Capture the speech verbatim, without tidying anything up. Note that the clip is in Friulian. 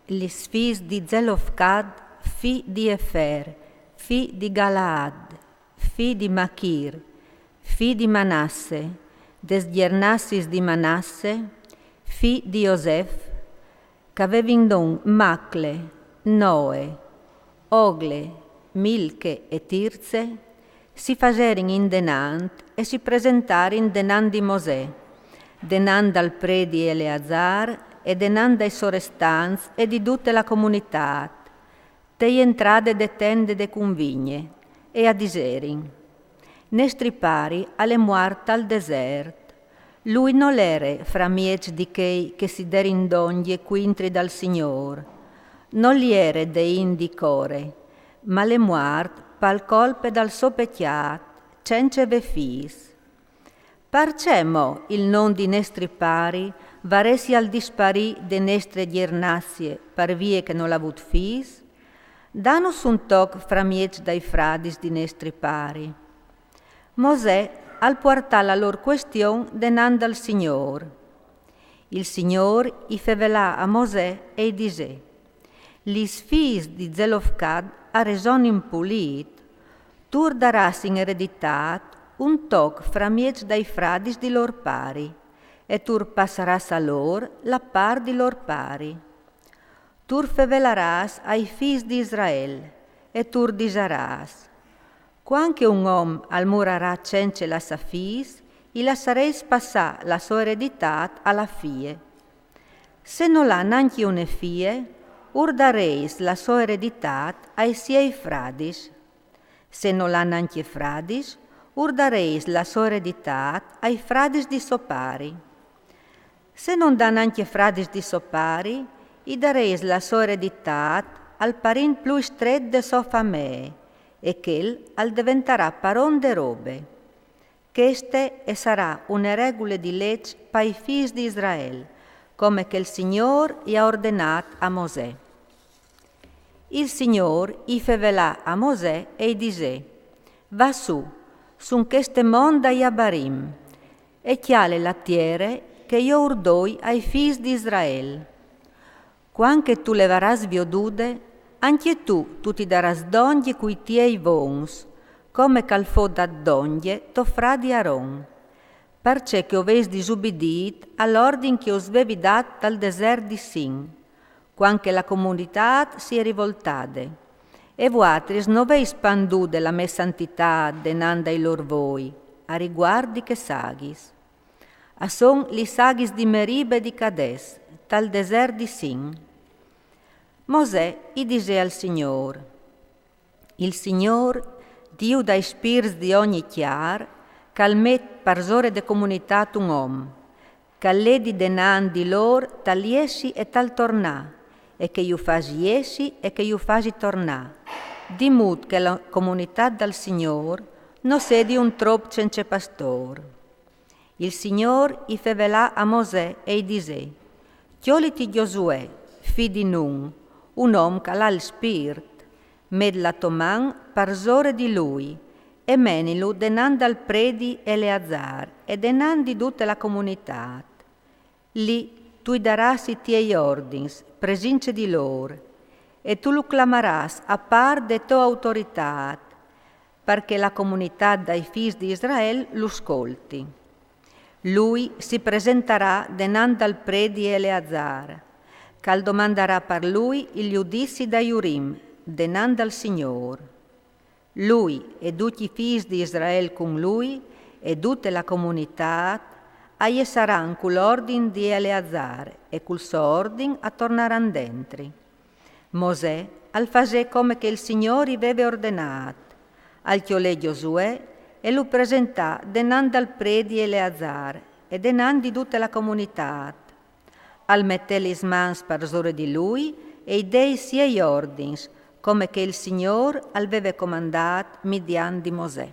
Lis fîs di Zelofcad, fi di Efer, fi di Galaad, fi di Machir, fi di Manasse, des gjernassiis di Manasse, fi di Josef, ch'a vevin non Macle, Noe, Ogle, Milche e Tirze, si faserin indenant e si presentarin denant di Mosè, denant dal predi Eleazar e denant dai sorestants e di dute la comunitât, te jentrade de tende de cunvigne, e a diserin: Nestri pari al è muart tal desert. Lui nol jere framieç di chei che si derin dongje cuintri dal Signôr. Nol jere de int di Core, ma al è muart pal colpe dal so pecjât, cence vê fîs. Parcè mo il non di nestri pari varessial disparî de nestre gjernazie par vie che nol à vût fîs? Danus un toc framieç dai fradis di nestri pari. Mosè al puartà la lôr cuestion denant dal Signôr. Il Signôr i fevelà a Mosè e i disè: Lis fîs di Zelofcad a resonin pulît. Tu ur darâs in ereditât un toc framieç dai fradis di lôr pari, e tu ur passarâs a lôr la part di lôr pari. Tu ur fevelarâs ai fîs di Israel, e tu ur disarâs: Cuant che un om al murarà cence lassâ fîs, i lassarês passâ la sô ereditât a la fie. Se nol à nancje une fie, ur darês la sô ereditât ai siei fradis. Se nol à nancje fradis, ur darês la sô ereditât ai fradis di so pari. Se nol à nancje fradis di so pari, i darês la sô ereditât al parint plui stret de sô famee, e chel al deventarà paron de robe. Cheste e sarà une regule di leç pai fîs di Israel, come che il Signôr i à ordenât a Mosè. Il Signôr i fevelà a Mosè e i disè: Va sù, sun cheste mont dai Abarim, e cjale la tiere che jo ur doi ai fîs di Israel. Cuant che tu le varâs viodude, ancje tu tu ti darâs dongje cui tiei vons, come che al fo dât dongje to fradi Aron, parcè che o vês disubidît al ordin che us vevi dât tal desert di Sin, cuant che la comunitât si è rivoltade, e vuatris no vês pandude la mê santitât denant dai lôr voi, a rivuart di chês aghis. A son lis aghis di Meribe e di Cades, tal desert di Sin. Mosè i disè al Signôr: Il Signôr, Diu dai spirts di ogni cjar, che al met parsore de comunitât un om, che al ledi denant di lôr tal jessi e tal tornâ, e che ju fasi jessi e che ju fasi tornâ, di mût che la comunitât dal Signôr no sedi un trop cence pastôr. Il Signôr i fevelà a Mosè e i disè: Cjoliti Gjosuè, fi di Nun, un om che al à il spirt, met la tô man parsore di lui, e menilu denant dal predi Eleazar e denant di dute la comunitât. Li tu i darâs i tiei ordins, presince di lôr, e tu lu clamarâs a part de tô autoritât, par che la comunitât dai fîs di Israel lu scolti. Lui si presentarà denant dal predi Eleazar, che al domandarà par lui il judizi dai Urim, denant dal Signôr. Lui e ducj i fîs di Israel cun lui e dute la comunitât a jessaran cul ordin di Eleazar e cul so ordin a tornaran dentri. Mosè al fasè come che il Signôr i veve ordenât, al cjolè Gjosuè e lu presentà denant dal predi Eleazar e denant di dute la comunitât. Al metè lis mans parsore di lui e i dè i siei ordins, come che il Signôr al veve comandât midiant di Mosè.